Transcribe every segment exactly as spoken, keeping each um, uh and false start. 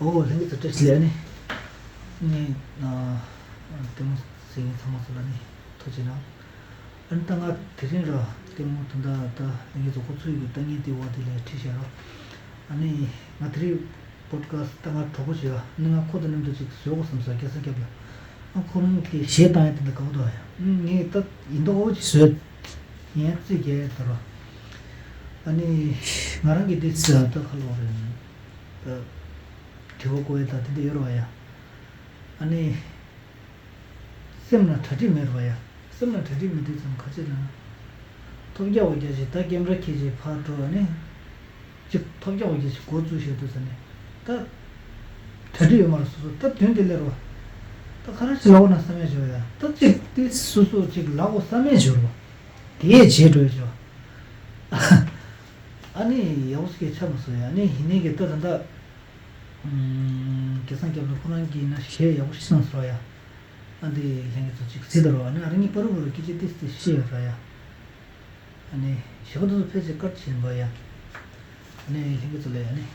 ཨོ་ལྷན་རྒྱས་ཚོ་བཀྲ་ཤིས་བདེ་ལེགས། ཨ་ནི་ངས་ཨ་ལྟད་མོ་གཟིགས་མཁན་ཚང་མ་ཚོ་ལ་ནི་ཐུགས་རྗེ་གནང་། ཨ་ནི་ད་ང་དེ་རིང་ར་ལྟད་མོ་དོན་དག་ད་ལྷན་རྒྱས་ཚོ་ཁོ་ཚོའི་གི་ལྟ་ངན་དེ་བ་དེ་ལ་ཁྲིད་བཞག་རོགས། ཨ་ནི་ང་དེ་རིང་པོ་ཌི་ཁ་སི་ཊི་ད་ང་གྲོགས་པོ་ཞིག་ཨ་ནི་ང་ཁོ་དང་མཉམ་དུ་ཅིག་བཟོས་དགོས་བསམ་སོང་། སྐལ་བཟང་སྐྱབས་ལ། ཨ་ཁོ་རང་གི་གཞས་བཏང་ཡ་དེ་འདྲ་དགའ་པོ་འདུག་ཨ་ཡ། ཨ་ནི་ངས་ད་ཡིན་མདོག་ཁ་པོ་ཅིག་བཟོས། ཡིན་ཡ་རྩིས་རྒྱག་ཡ་ད་རོགས། ཨ་ནི་ང་རང་གི་དེ་ཚོ་ད་ཁ་ལོ་རེད། ད་དྲི་བ་བཀོད་ཡ་ད་དེ་འདྲ་ཡོད་རེད་པ་ཡ། ཨ་ནི་སེམས་ལ་གྲ་སྒྲིག་མེད་རེད་པ་ཡ། སེམས་ལ་གྲ་སྒྲིག་མེད་དུས་ཙམ་ག་ཅི་ལབ་ན། ཐོབ་རྒྱག་འོ་རྒྱག་ཅིག་ད་ཀེམ་ར་འཁྱེར་ཅིག་ཕར་འགྲོ་བ་ནི། ཅིག་ཐོབ་རྒྱག་འོ་རྒྱག་ཅིག་འགོ་བཙུགས་བྱས་དུས་ཙམ་ནས་ད། གྲ་སྒྲིག་ཡོད་མ་རེད་སོ་སོ། ད་དོན་དེ་ལས་རོ། ད་ག་རེ་ཞིག་ལབ་དགོས་ན་བསམ་ཡ་ཅིག་ཡོད་ཡ། ད་ཅིག་དེ་སོ་སོ་ཅིག་ལབ་དགོས་བསམ་ཡ་ཅིག་ཡོད་རེད་པ། དེ་ཡས་བྱེད་འགྲོ་ཡ་ཅིག་ཡོད། ཨ་ནི་ཡག་པོ་ཞིག་ཆགས་མ་སོང་ཡ། ཨ་ནི་ཡིན་ནའི་གི་ད་ད་ད། ཨམ། སྐལ་བཟང་སྐྱབས་ལ་ཁོ་རང་གིས་ན་གཞས་ཡག་པོ་ཞིག་གནང་སོང་ཡ། ཨ་འདི་ལྷན་རྒྱས་ཚོ་ཅིག་གཟིགས་དང་རོགས། ཨ་ནི་ཨ་རི་གཉིས་པ་རུ་བ་རུ་སྐད་ཆ་ཏིས་ཏིས་བཤད་ཡོད་ར་ཡ། ཨ་ནི་ཞེ་པོ་དེ་ཚོ་ཕལ་ཆེར་བཀའ་དྲིན་ཆེན་པོ་ཡ། ཨ་ནི་ལྷན་རྒྱས་ཚོ་ལ་ཡ་ནི།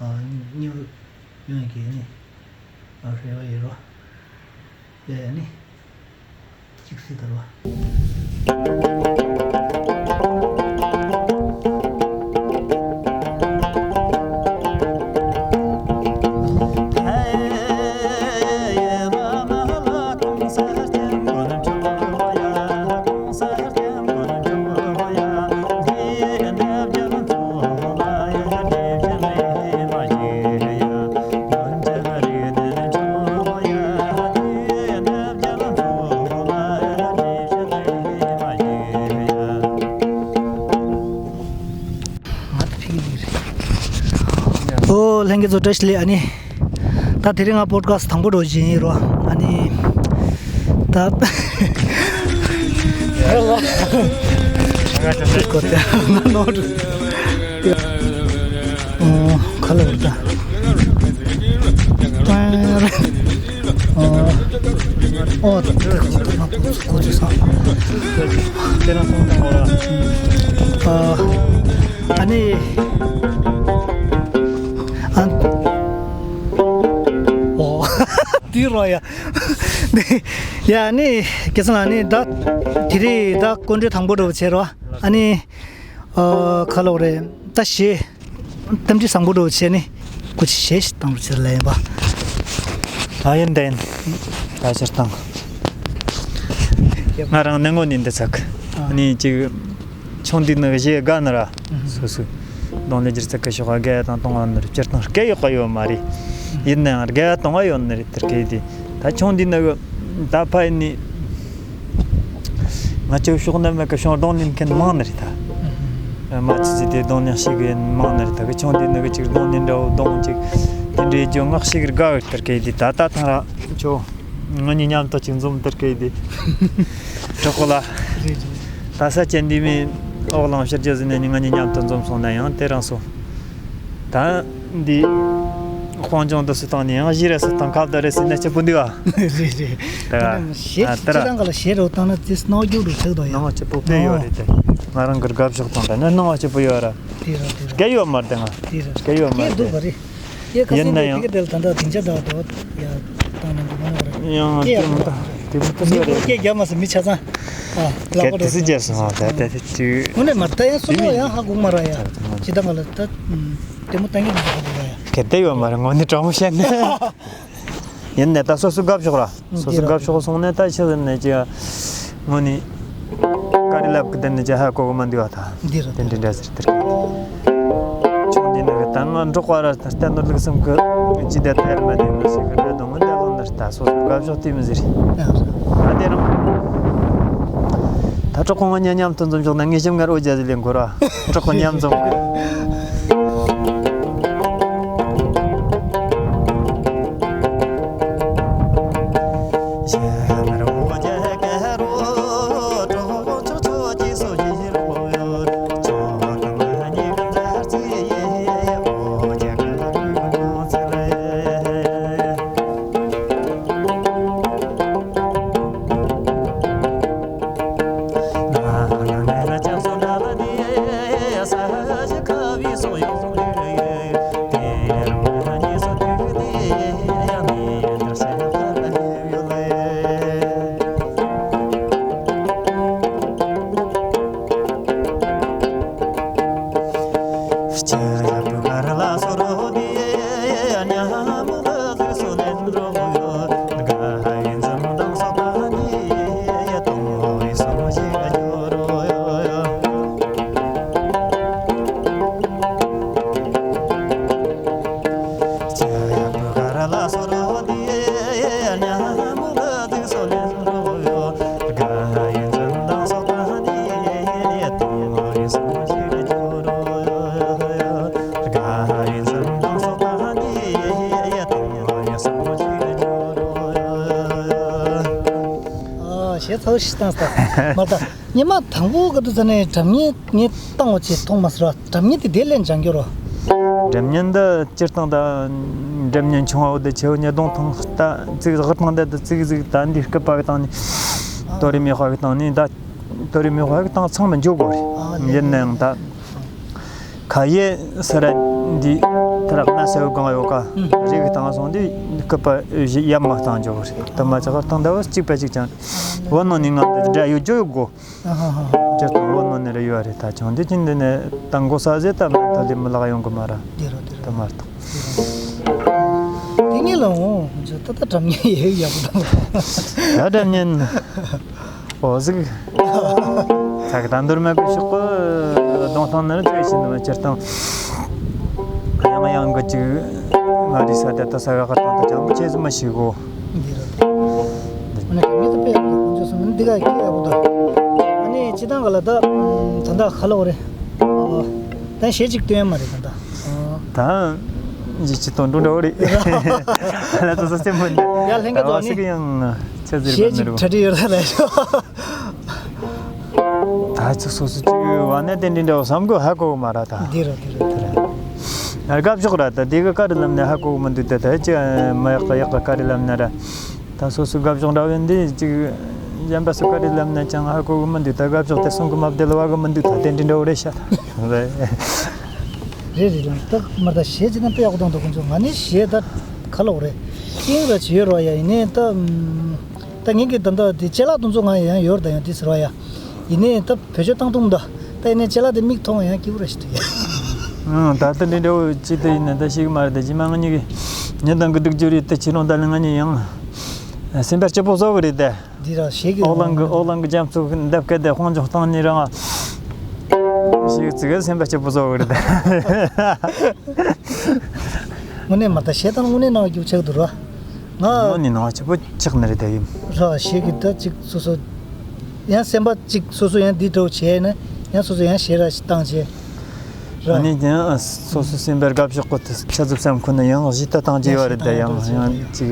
ཨ་ནི་སྙིང་ཡོང་གི་ནི། ཨ་རེ་བ་ཡོད་རོ། ཡ་ཡ་ནི། གཅིག་སྲིད་དར་བ། ཨོ་ལྷན་རྒྱས་ཚོ་བཀྲ་ཤིས་བདེ་ལེགས། ཨ་ནི་ད་དེ་རིང་ང་པོ་ཌི་ཁ་སི་ཊི་དང་པོ་འགྲོ་བཞིན་ཡིན་རོ། ཨ་ནི་ད་ང་ནོར་འགྲོ། ཨོ། ཁ་ལོ་ད། ཨོ། ཨོ། ད་ཁོ་ཚོ་ཁོ་ཚོ་ཁོ་ཚོ་ས། ཨ་ནི། ཨ། ཨོ། དེ་རོ་ཡ། ཡ་ཨ་ནི་སྐལ་བཟང་ལགས་ཨ་ནི་ད་དེ་རིང་ད་སྐུ་མགྲོན་དང་པོ་འགྲོ་བྱེད་རོ། ཨ་ནི། ཨ། ཁ་ལོ་རེད་ད་གཞས། གཏམ་རྒྱུད་བཟང་པོ་འགྲོ་བྱས་ནས་སྐུ་མཁྱེན་གཞས་ཤིག་བཏང་རོགས་བྱེད་ལ་ཡིན་པ། ཨ་ཡིན་ད་ཡིན། ད་ཕྱིར་བཏང་། ང་རང་ནི་ངོ་ནས་འདི་ཚག་ཨ། ནི་ཅིག་ཆུང་དུས་ནི་གཞས་དགའ་ནི་ར། ཨ་སོ་སོ། གདོང་ལེན་སྒྱུ་རྩལ་གི་ཕྱོགས་དགའ་དང་གཏོང་བ་ནི་ར་སྤྱིར་བཏང་སྐད་ཡག་པ་ཡོད་མ་རེད། ཡིན་ནའང་དགའ་གཏོང་བ་ཡོད་ནི་རེད་དེར་སྐད་དེ། ད་ཆུང་དུས་ནི་གི་ད་ཕ་ཡིན་ནི། ང་ཚོའི་ཕྱོགས་ནས་མེད་གི་ཕྱོགས་གདོང་ལེན་མཁན་མང་ནི་རེད་ད། མ་ཅི་ཅི་དེ་གདོང་ལེན་ཞིག་གི་མང་ནི་རེད་ད། གི་ཆུང་དུས་ནི་གི་ཅིག་གདོང་ལེན་འདྲ་བོ་གདོང་ཅིག་དེ་འདྲའི་ཇོ་ངག་ཞིག་དགའ་གི་དེར་སྐད་དེ། ད་ད་ཐང་ར་ཁྱོ་ང་གཉིས་མཉམ་དུ་ཅིག་འཛོམས་དེར་སྐད་དེ། གྲོགས་པོ་ལ། ད་ས་ཆེན་འདི་མིན་འོག་ལང་ཕྱིར་རྒྱུ་ཟིན་ནས་ནི་ང་གཉིས་མཉམ་དུ་འཛོམས་སོང་ན་ཡང་དེ་རང་སོ། ད། འདི། དཔལ་འབྱུང་དུ་སུ་བཏང་ནས་ཡང་གཞི་རེ་སུ་བཏང་ཁ་བརྡ་རེ་སུ་ནས་སྐྱིད་པོ་འདུག་ཨ། རེད་རེད། ད་ག་ད་ག་གཞས་ཨ་ད་ཁྱེད་ར་རང་ག་ལ་གཞས་རོ་བཏང་ན་དེ་སྣང་རྒྱུ་རུ་ཆགས་དོ་ཡ། སྣང་བ་སྐྱིད་པོ་དཔེ་ཡོད་རེད་དེ། ང་རང་གི་དགའ་ཕྱོགས་དང་འདྲ་ན་སྣང་བ་སྐྱིད་པོ་ཡོད་ར། དེ་ར་དེ་ར། སྐད་ཡོད་མ་རེད་ང་། དེ་ར་སྐད་ཡོད་མ་སྐད་རེད་འདུག་ག་རེད། ཡ་ཁ་ཡིན་སེང་ན་དེ་ཡང་དེ་ག་དེ་ལ་ད་ལྟ་དེང་ཆ་ད་དོ་ཡ་བཏང་ན་འགྲོ་མ་ནོར་ར། ཡང་སྐད་ཡོད་དེ་མ་ད་དེ་མ་ད་སོ་རེད། སྐད་རྒྱབ་མ་སོང་མི་ཆ་ཚང་། ཨ་ལག་པ་སྐད་དེ་སུ་རྒྱབ་སོང་ཨ་ད་ད་དེ་དུས། དངོས་གནས་མ་ད་ཡང་སོ་མོ་ཡང་ཧ་གོ་མ་ར་ཡ། ཇི་ལྟ་མ་ལ་ད། ལྟད་མོ་ལྟ་མཁན་གྱི་ཧ་གོ་ཡ། གལ་ཏེ་ཡོད་མ་རེད་ངོ་ནི་དྲང་མོ་བཤད་ནས། ཡིན་ནས་ད་སོ་སོ་དགའ་ཕྱོགས་ར། སོ་སོ་དགའ་ཕྱོགས་སོང་ནས་ད་ཆི་ཟེར་ནས་ཅི། ངོ་ནི། ཀ་རི་ལབ་ཀི་དེ་ནས་ཅི་ཧ་གོ་གི་མ་འདུག་བ་ད། འདི་ར་དེ་འདྲ་འདྲ་ཟེར་དེར། ཆུང་འདི་ནི་གི་ད་ང་འབྲོག་པ་ར་ད་ལྟ་ནོར་ལུག་སེམས་གི་ཅི་དེ་ཐེར་མ་དེ་མི་ཞིག་གི་རེད་དོ་ངོ་འདི་ལོ་ནི་ད་སོ་སོ་དགའ་ཕྱོགས་དེ་མི་ཟེར། ད་དེ་རང་། ད་གྲོགས་པོ་ང་གཉིས་མཉམ་དུ་འཛོམས་ཞོག་ན་ངས་ཞིམ་མངར་འོ་ཇ་ཟི་ལེན་གོ་ར། གྲོགས་པོ་མཉམ་འཛོམས་གི། ཚ་བོ་ཞིག་བཏང་སྟེ། མ་ད་སྙེ་མ་དང་པོ་ག་དུས་ཚོད་ནས་སྒྲ་སྙན་ངས་བཏང་བ་ཅིག་མཐོང་མ་སོང་ར། སྒྲ་སྙན་དེ་དེ་ལས་འཇང་རྒྱུ་རོ། སྒྲ་སྙན་འདི་སྤྱིར་བཏང་ད་སྒྲ་སྙན་ཆུང་བ་འོ་དེ་ཆེ་བོ་ཉིས་སྟོང་ཐང་ད་ཙིག་ཧུར་ཐང་དེ་ད་ཙིག་ཙིག་ད་འདི་སྐུད་པ་གི་བཏང་ནི། ཏོ་རི་མི་ཧ་གི་བཏང་ནི་ད། ཏོ་རི་མི་ཧ་གི་བཏང་ཚང་མ་འཇོག་དགོས་རེད། ཡིན་ནའང་ད། ཁ་ཡེ་ས་ར་འདི་ཐ་རག་ན་སེ་བོ་གང་ཡོད་ཀ་རིག་བཏང་སོང་འདི་སྐུད་པ་ཡབ་མ་བཏང་འཇོག་རེད། དུ་མ་ཅི་ཧར་བཏང་ད་བ་གཅིག་པ་གཅིག་ཀྱང་བོད་ནང་ནས་ང་འདི་འདྲ་ཡོད་རྒྱུ་ཡོད་དགོ། སྤྱིར་བཏང་བོད་ནང་ནས་ར་ཡོད་རེད། ད་ཅང་འདི་ཅིན་འདི་ནས་ད་མགོ་ས་ཟེ་ད་མ་ཐ་ལི་མི་ལག་ཡོང་གི་མ་ར། དེ་རོ་དེ་རོ། དུ་མ་ར་ད། དེ་ངེད་ལ་འོང་ད་ད་དྲ་མཉེན་ཡོད་ཡག་པོ་དང་། ད་དྲ་མཉེན། ཨོ་ཟིག་ཚ་གི་ད་འདོར་མ་གི་ཤོག་གི་གདོང་ཐང་ནི་ར་ཅི་ཡི་ཤིན་ཏུ་མ་སྤྱིར་བཏང་ཡང་ཡང་གི་ཅིག་ང་རི་ས་དེ་ད་ས་ག་ག་དང་ད་ཅང་མི་ཆེ་ཟི་མ་ཤི་གོ། འདི་ར་དེ་ཨ་ནི་མི་ད་པེ་ཡག་པོ་ཁོང་ཚོ་སོང་ནི་འདི་ག་གི་ཡག་པོ་ད། ཨ་ནི་སྤྱི་བཏང་ག་ལ་ད་ད་ད་ཁ་ལོ་རེད། ད་ཞེ་ཅིག་སྟོན་མ་རེད་ད་ད། ད་ཡི་ཅི་དོན་འགྲོ་འདྲ་བོ་རེད། ལ་ད་ས་སེམས་མི་འདུག་ཡ་ལྷན་རྒྱས་ད་ད་ཟིག་ཡང་ཆ་ཟིག་ཞེ་ཅིག་གྲ་སྒྲིག་ཡོད་ད་ལ་ཤོག་ད་ཚོ་སོ་སོ་ཅིག་བ་ནས་དེ་འདྲི་འདྲ་བོ་བསམ་གོ་ཧ་གོ་མ་ར་ད། འདི་ར་འདི་ར་འདི་ར། ཡ་དགའ་ཕྱོགས་ར་ད་དེ་གི་བཀའ་རི་ལམ་ནས་ཧ་གོ་མི་འདུག་ད་ད་ཅི་མ་ཡག་ག་ཡག་ག་བཀའ་རི་ལམ་ནས་ར། ད་སོ་སོའི་དགའ་ཕྱོགས་འདྲ་བོ་འདི་ཅིག་གཞན་པ་སུ་བཀའ་དྲིན་ལམ་ན་ཅང་ཧ་གོ་གི་མི་འདུག་ད་དགའ་ཕྱོགས་དེ་སོང་གི་མ་བདེ་ལ་བ་གི་མི་འདུག་ད་དེ་འདྲི་འདྲ་བོ་རེད་ཤག་རེད། རེད་རེད་ད་མ་ད་གཞས་ཅི་ན་དཔེ་ཡག་པོ་བཏང་འདུག་ཁོང་ཚོ་ང་ནི་གཞས་ད་ག་ལོག་རེད། ཀིང་ར་ཇི་ཡོད་རོ་ཡ་ཡིན་ནའི་ད་ད་ངེད་ཀྱི་ད་ད་དེ་ཅ་ལག་དུ་ཚོ་ང་ཡང་ཡོད་ར་ད་ཡང་དེ་ཟེར་བ་ཡ་ཡིན་ནའི་ད། བེད་སྤྱོད་བཏང་ཐུབ་འདུག་ད་ཡིན་ནའི་ཅ་ལག་དེ་མིག་མཐོང་ཡང་སྐྱིད་པོ་ར་ཞིག་འདུག་ཡ། ཨང་ད་ལྟ་འདི་འདྲ་བོ་ཅི་ལྟ་ཡིན་ན་ད་ཤེས་གི་མ་རེད། ད་ཇི་མ་ང་གཉིས་ཀྱི་ཉི་དང་གི་སྡུག་རྒྱུ་རེད། ད་ཕྱི་ལོང་ད་ལ་ང་གཉིས་ཡང་སེམས་པ་སྐྱིད་པོ་བཟོ་གི་རེད་ད། འདི་ར་ཞེས་གི་ཨོ་གླིང་གི་ཨོ་གླིང་གི་རྒྱ་མཚོ་གི་འདབས་སྐད་དེ་དཔང་འཇོག་བཏང་ནི་རང་ཞིག་ཙི་གི་སེམས་པ་སྐྱིད་པོ་བཟོ་གི་རེད་ད། དངོས་གནས་མ་ད་ཤེས་དང་དངོས་གནས་ནང་རྒྱུག་ཆགས་འདུག་ར། ང་ནི་ནང་ཆེ་པོ་ཆགས་ནི་རེད་ད་ཡིན། ར་ཞེས་གི་ད་ཅིག་སོ་སོ། ཡང་སེམས་པ་གཅིག་སོ་སོ་ཡང་འདི་འདྲ་བོ་བྱས་ན་ཡང་སོ་སོ་ཡང་ཞེ་ར་ཞིག་བཏང་བྱས། ར། ཨ་ནི་ཡང་སོ་སོ་སེམས་པའི་དགའ་ཕྱོགས་གོ་དེ་ཆ་ཚུབ་སེམས་ཁོ་ན་ཡང་གཞི་ལྟ་བཏང་རྒྱུ་ཡོད་རེད་ད། ཡང་ཡང་གཅིག་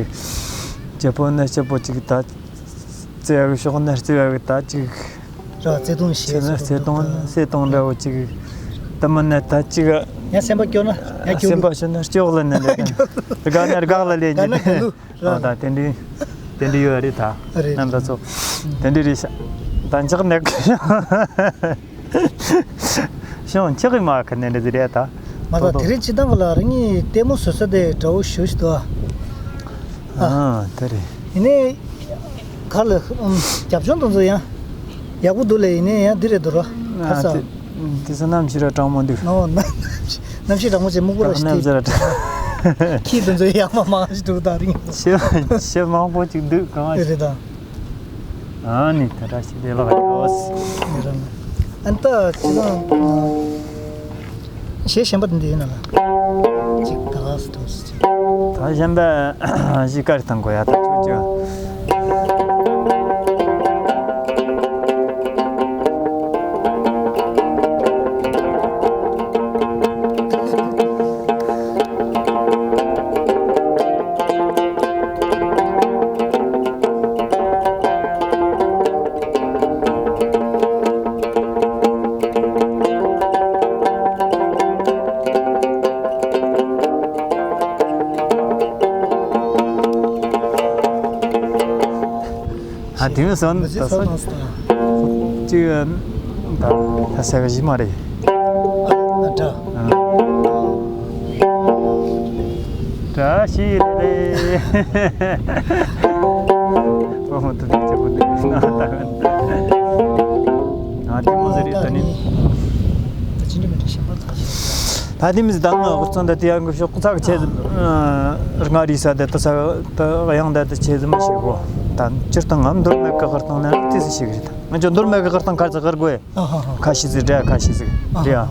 སྐྱིད་པོ་ན་སྐྱིད་པོ་གཅིག་ད་རྩེ་བའི་ཕྱོགས་ན་རྩེ་བའི་ད་གཅིག་ར་བརྩེ་དུང་ཞེས་རྩེ་ན་བརྩེ་དུང་བརྩེ་དུང་འདྲ་བོ་གཅིག་ད་མིན་ན་ད་གཅིག་ཡང་སེམས་པ་སྐྱོ་ན་ཡང་སྐྱོ་སེམས་པ་སྐྱོ་ན་སྐྱོ་ལ་ནི་འདྲ་དགའ་ན་དགའ་ལ་ལས་དགའ་ན་ཉེ་དགའ་ལུ། ཨོ་ད་དེ་འདྲའི་དེ་འདྲའི་ཡོད་རེད་ད། རེད། རྣམ་པ་ཚོ་དེ་འདྲའི་རེད་ཤག་ད་འཇག་ནས་ཤོང་འཁྱག་གི་མ་ཁ་ནས་འདྲ་ཟེར་རེད་ད། མ་ད་དེ་རིང་སྤྱི་བཏང་གི་ལ་རིང་ངས་ལྟད་མོ་བཟོ་ས་དེ་འདྲ་བོ་ཞུ་ཞིག་འདུག་ཨ་དེ་རེད། ཡིན་ནའི་ག་ལ་རྒྱབ་ལྗོངས་དེ་ཚོ་ཡང་ཡག་པོ་འདུག་ལས། ཡིན་ནའི་ཡང་འདི་རེད་འདུག་ར་ཁ་ས། དེ་ས་གནམ་གཤིས་ར་གྲང་མོ་འདུག་ཨོ་གནམ་གཤིས་གྲང་མོ་ཆེ་སྨུག་པོ་ར་ཤི་གནམ་གཤིས་ར་གྲང་ཁྱི་དེ་ཚོ་ཡག་མ་མང་ཞིག་འདུག་ད་རིང་། ཤི་ཤི་མང་པོ་ཅིག་འདུག་གང་ཨེ་རེད་ད། ཨ་ནི་ད་ར་ཤི་དེ་ལག་ཡོད། ཨན་ད་ཅི་ལ་ཞེས་གཞན་པ་དེ་འདི་ཡིན་ན་ལ་ཅིག་ད་ག་སུ་དུ་སུ་ཅིག་ད་གཞན་པ་གཞིས་ཀ་རི་བཏང་དགོས་ཡ་ད་ཆོས་ཅིག་ཨ་དེ་མི་སོན་ད་སོན་ཅིག་ད་ད་ས་ག་གཞི་མ་རེད། ཨ་ད། བཀྲ་ཤིས་བདེ་ལེགས། ཨོ་ཧོ་ད་དེ་ཆེ་པོ་འདུག་ན་ད། ང་དེ་མོ་ཟེར་རེད་ད་ནི། ད་ཅི་འདྲ་མི་འདྲ་ཞིམ་པ་ཚ་ཞིག་ད་དེ་མི་ཟེར་ད་ང་ཧུར་ཚང་ད་དེ་ཡང་གི་ཤོག་ཚག་ཆེ་ཟིག་རྔ་རི་ས་དེ་ད་ས་ད་གཡང་ད་དེ་ཆེ་ཟིག་མ་ཤེས་གོ་ད་སྤྱིར་བཏང་ངམ་འདོར་མེད་ཀི་ཧུར་ཐང་ན་དེ་ཟིག་ཤེས་གི་རེད། ད་ང་ཅོ་འདོར་མེད་ཀི་ཧུར་ཐང་ཁ་ཚ་ཧུར་གོ་ཡ། ཨ་ཧ་ཧ། ཁ་ཤི་ཟིག་རེད། ཁ་ཤི་ཟིག་རེད་ཨ།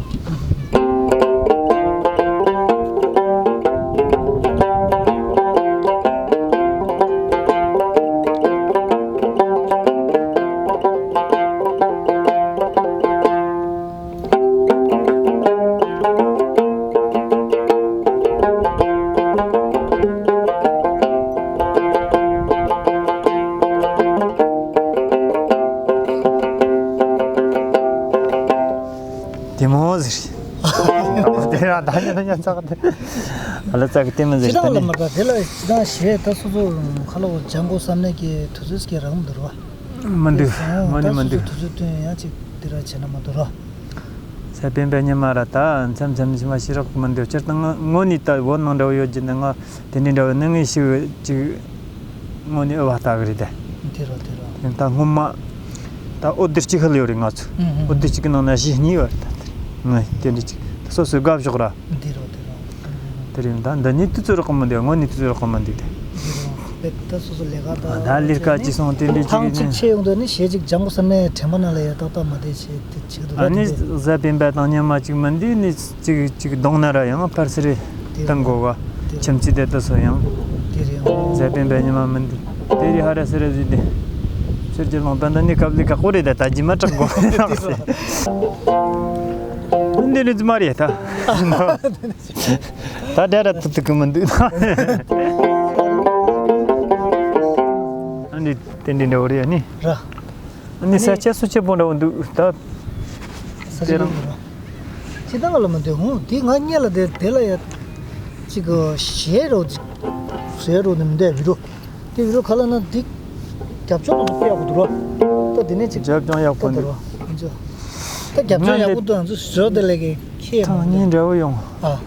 དེ་མོ་ཟེར། དེ་རང་ད་ཉན་ཉན་ཚག་དེ། ཨ་ལ་ཙག་གི་དེ་མོ་ཟེར་ཅི་ད་ནི། ལ་མ་ད་དེ་ལ་ཅི་ད་ཞེས་ད་སོ་སོ་ཁ་ལོ་ལྗང་གོ་བསམ་ནས་ཀྱི་དུས་ཚོད་ཀྱི་རང་མི་འདུག་ར། མི་འདུག་ངོ་ནི་མི་འདུག་ད་སོ་སོ་དུས་ཚོད་བཏོན་ཡང་ཅིག་དེ་ར་བྱས་ན་མ་འདུག་ར། ས་པན་པ་ཉི་མ་ར་ད་མཚམས་མཚམས་ཉི་མ་ཤི་རག་མི་འདུག་སྤྱིར་བཏང་ངོ་ནི་ད་བོད་ནང་འདྲ་བོ་ཡོད་རྒྱུ་ནི་ང་དེ་འདྲའི་འདྲ་བོ་ནི་ངས་ཤི་ཅིག་དངོས་གནས་ཨུ་བ་ལྟ་གི་རེད་དེ། དེ་རོ་དེ་རོ། དེ་ད་སྔོན་མ། ད་ཨོ་དེ་གཅིག་ཧ་ལ་ཡོད་རེད་ང་ཚོ། ཨུ་ཧུ། ཨོ་དེ་གཅིག་གི་ནང་ན་གཞི་གཉིས་ཡོད་རེད་ད་དེ། ང་དེ་འདྲ་གཅིག་ད་སོ་སོའི་དགའ་ཕྱོགས་ར། དེ་རོ་དེ་རོ། དེ་རེད་ད་འདི་ནི་དུས་ཚོད་རག་གི་མི་འདུག་དངོས་གནས་དུས་ཚོད་རག་གི་མི་འདུག་དེ། དེ་རོ། དཔེ་ད་སོ་སོ་ལས་ཀ་ད། ད་ལས་ཀ་ཅི་སོང་དེ་འདྲ་གཅིག་ཐང་ཡིན་ཅིག་ཆེ་ཡོང་དུས་ནི་གཞས་ཅིག་ལྗང་གུ་བསམ་ནས་དྲན་པ་ནང་ལ་ཡ་ཏག་ཏག་མ་བསྡད་བྱས་དེ་བྱེད་ཀྱི་འདུག་ཨ་ནི་དེ་འདྲ། གཟའ་སྤེན་པ་དང་ཉི་མ་གཅིག་མིན་དུས་ནི་གཅིག་གཅིག་གདོང་ན་ར་ཡང་ཕར་སི་རེ་དེ་བཏང་དགོས་ག་དེ་ཁྱིམ་མཚེས་དེ་ལྟ་སོ་ཡང་། དེ་རེད་ཨང་། གཟའ་སྤེན་པ་ཉི་མ་མིན་དུས་དེ་རི་ཧ་ར་སི་རེ་བཟོས་ཏེ། ཕྱིར་གྱི་ལོང་པ་འདི་ནི་ཀབ་ལི་ཀ་ཀོ་རེད་ད་ད་ཇི་མ་དྲག་གོ་ནག་སེ། འདི་རི་ཙི་མ་རེད་ད། ད་དེ་ར་ཏུ་ཏུ་གི་མིན་དུས་ད། འདི་དེ་འདྲི་འདྲ་བོ་རེད་ནི། ར། ནི་ས་ཆ་སུ་ཆེ་པོ་འདྲ་བོ་འདུག་ད། ས་ཆ་དེ་རང་། ཁྱེད་ད་ག་ལ་མ་འདོད་ཧོ་དེ་ང་སྔོན་ལ་དེ་དེ་ལ་ཡ། ཅིག་གི་གཞས་རོ་ཅིག་གཞས་རོ་ནི་མི་འདོད་བི་རོ། དེ་བི་རོ་ག་ལ་ན་དེ། རྒྱབ་ལྗོངས་ལ་དཔེ་ཡག་པོ་འདུག་རོ། ད་དེ་ནས་ཅིག་རྒྱབ་ལྗོངས་ཡག་པོ་ད་འདུག་རོ། ད་རྒྱབ་ལྗོངས་ཡག་པོ་འདུག་ང་ཚོ་བཟོ་དེ་ལས་ཀྱི་ཁྱེད་ཐང་མ་གཉིས་འདྲ་བོ་ཡོང་། ཨ།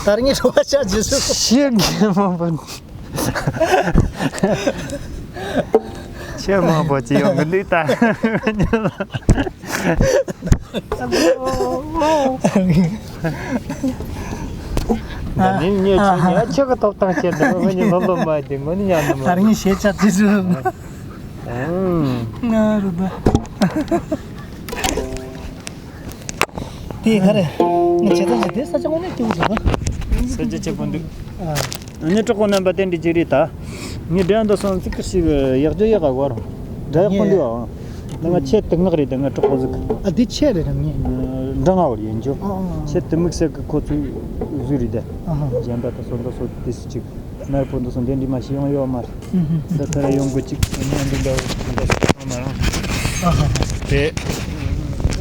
ད་རིང་ངས་རོ་བ་ཆགས་ཇི་སུ། ཤེས་གི་མ་པ། ཆེ་མང་པོ་ཅི་ཡོང་གི་འདུག་ད། ད་ནི་ངས་ཁྱེད་ཉག་ཆེ་གི་ཐོབ་ཐང་བྱས་འདུག་ངོ་ནི་ལོ་ལོ་མ་དེ་ངོ་ནི་ཉག་ནི་མ། ད་རིང་ངས་ཞེ་ཆགས་ཅི་སུ། ང་རུ་ད། དེ་ག་རེ། ང་བྱེད་སྟངས་ཞིག་དེ་ས་ཆ་དངོས་གནས་སྐྱིད་པོ་འདུག་ག་ས་ཆ་ཆེ་པོ་འདུག་ཨ། ངས་གྲོགས་པོ་རྣམ་པ་དེ་འདྲི་ཅིག་རེད་ད། ངས་འགྲན་ཟླ་སོང་ཚིག་ཁར་ཞིག་ཡག་རྒྱུ་ཡག་ག་གོ་རུང་། འདྲ་ཡག་པོ་འདུག་ཨ། ད་ང་ཆེད་དུ་ངག་རེད་ད་ང་གྲོགས་པོ་ཟིག་ཨ་དེ་ཆེད་རེད་ད་ངས། འདྲ་ང་བར་ཡིན་རྒྱུ། ཨ་ཨ། ཆེད་དུ་དམིགས་བསལ་གི་ཁོ་ཚོའི་བཟོས་རེད་ད། ཨ་ཨ། གཞན་པ་ད་སོ་འདྲ་སོ་དེ་སུ་གཅིག་དམར་པོ་འདི་སོང་དེ་འདྲི་མ་ཤེས་ཡོང་ཡོད་མ་རེད། འདི་ལྟར་ཡོང་དགོས་གཅིག་ནས་འདི་འདྲ་བོ་འདི་སོང་མ་རང་། དེ་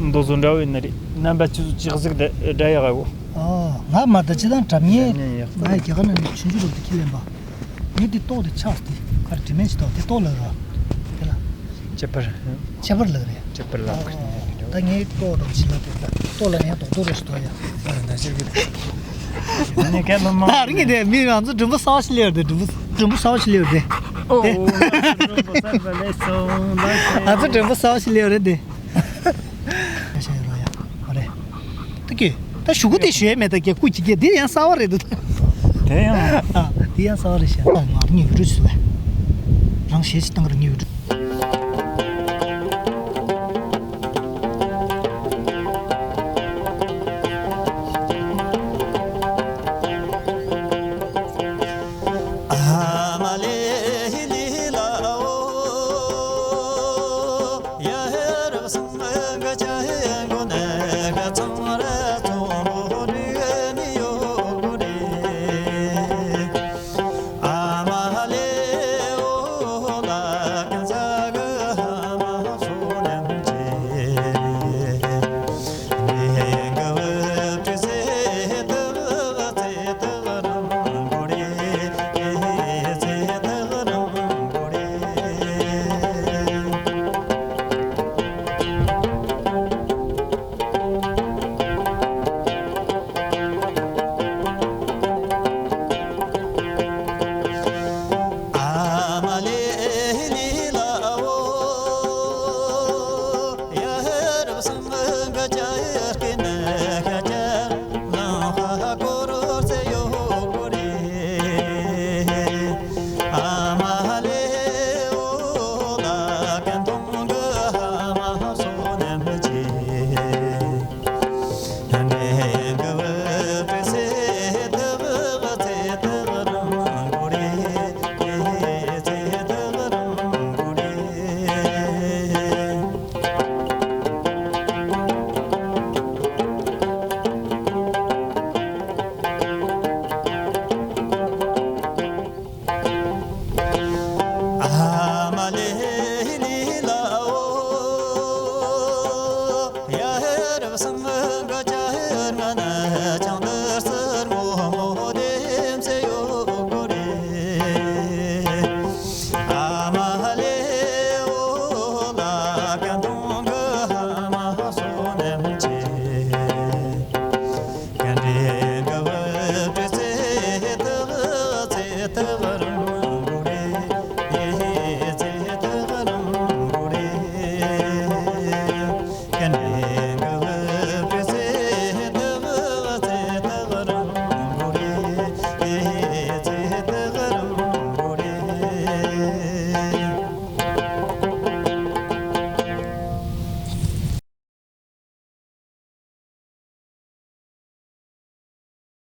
འདི་བཟོ་འདྲ་བོ་ཡིན་ན་རེད། རྣམ་པ་ཆུ་ཚོད་གཅིག་ཟིག་དེ་འདྲ་ཡག་གོ་ང་མ་ད་ཅི་དང་འདྲ་མཉེན་ཡག་ང་རྒྱ་གར་ནང་ནས་ཆུང་ཆུང་རུ་དེ་ཁྱི་ལེན་པ། ངས་དེ་ཏོག་དེ་ཆགས་དེ་ཁར་དྲི་མེད་ཅི་ཏོག་དེ་ཏོག་ལ་ར། དེ་ལ། ཁྱད་པར། ཁྱད་པར་ལགས་རེད། ཁྱད་པར་ལགས་རེད། ད་ངའི་ལྟོ་དང་ཕྱི་ལ་དེ་ལྟོ་ལ་ཡང་རྡོག་རྡོག་རེ་ཞིག་ཐོག་ཡ། ཨ་ན་ཤེར་གི། ཨ་ནི་ཀན་ལ་མ། ཨ་རིང་གི་དེ་མི་ང་ཚོ་མགྲོན་པོ་གསར་པ་ཞིག་སླེབས་རེད་དེ་མགྲོན་པོ་མགྲོན་པོ་གསར་པ་ཞིག་སླེབས་རེད་དེ། ཨོ་ཨོ་ང་ཚོ་མགྲོན་པོ་གསར་པ་སླེབས་སོང་ལགས་སེ། ང་ཚོ་མགྲོན་པོ་གསར་པ་ཞིག་སླེབས་རེད་དེ། ཤ་ཡ་རོ་ཡ། ཨ་རེད། ད་ཀྱེ། ད་ཞུ་གུ་དེ་ཞུ་ཡ་མེད་ད་ཀྱེ་སྐུ་ཅི་ཀྱེ་འདི་ཡང་གསར་པ་རེད་འདུག་དེ་ཡང་། ཨ། འདི་ཡང་གསར་པ་རེད་ཤག་ང་རང་ཉིད་འུད་སྒྲོག་ཞུ་བས། རང་ཞེ་ཅིག་བཏང་རང་ཉིད་འུད་སྒྲོག